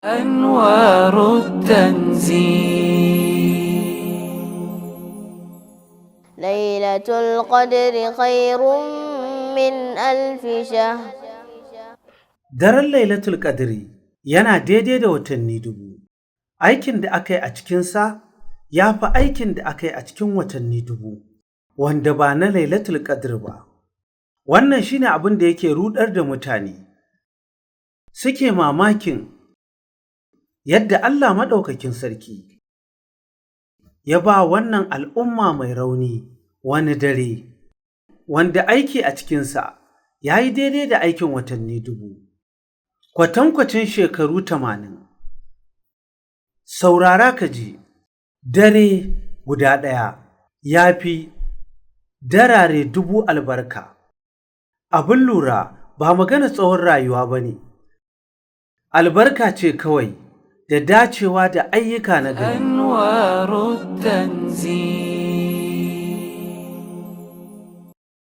أنوار التنزيل. ليلة القدر خير من ألف شهر. Daren Lailatul Qadri yana daidai da watanni 1000. Aikin da aka yi a cikinsa ya fi aikin da aka yi a cikin watanni 1000, wanda ba na Lailatul Qadr ba. Wannan shine abin da yake ruɗar da mutane. Suke mamakin yadda Allah Maɗaukakin Sarki ya ba wannan al'umma mai rauni wani dare, wanda aiki a cikinsa ya yi daidai da aikin watanni 1000, kwatankwacin shekaru 80. Saurara ka ji, dare guda ɗaya ya fi darare 1000 albarka. Abin lura ba magana tsawon rayuwa ba ne, albarka ce kawai da dacewa da ayyuka na gari. أنوار التنزيل.